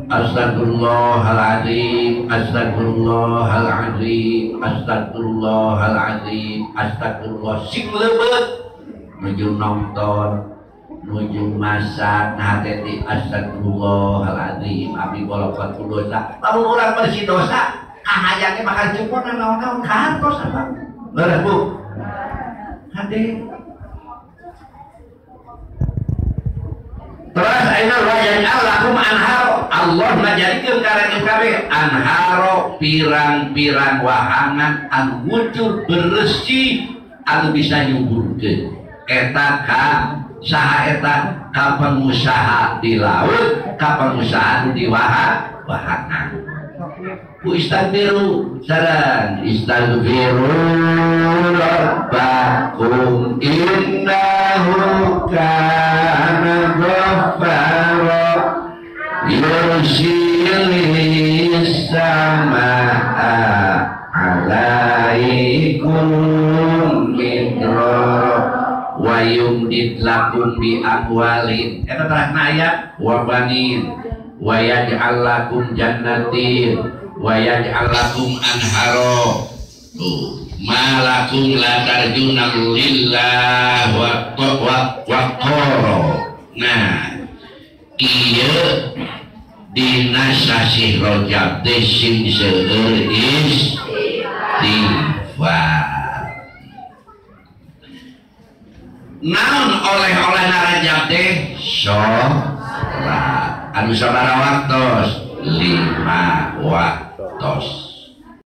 Astagfirullahaladzim, astagfirullahaladzim, astagfirullahaladzim, astagfirullah. Sing leubet nuju nonton, nuju masak, nah hati astagfirullahaladzim, abdi bolokot ku dosa. Lamun urang bersih dosa, kahayangnya bakal jempol naon-naon kahartos apa? Leres Bu? Hade. Terus ayeuna waja'al lakum anharo, Allah ngajadikeun ka rakyat kabeh anharo pirang-pirang wahangan anu muncul bersih anu bisa nyuburkeun. Eta ka saha eta ka pengusaha di laut, ka pengusaha di wahangan. Ku istaghfiru sareng istaghfiru rabbakum innahu kana ghaffara yursilis samaa alaikum midrara wa yumdid lakum bi amwalin. Eta terasna ayat wa banin wa yaj'al lakum jannatin wa yaj'al lakum anhara. Tuh, ma lakum la tarjuna lillah wa waqara. Nah, ieu dina sasih Rajab teh sing seueur istighfar. Naon oleh-oleh Rajab teh? Sholat. Anu sabaraha waktos? 5 waktos.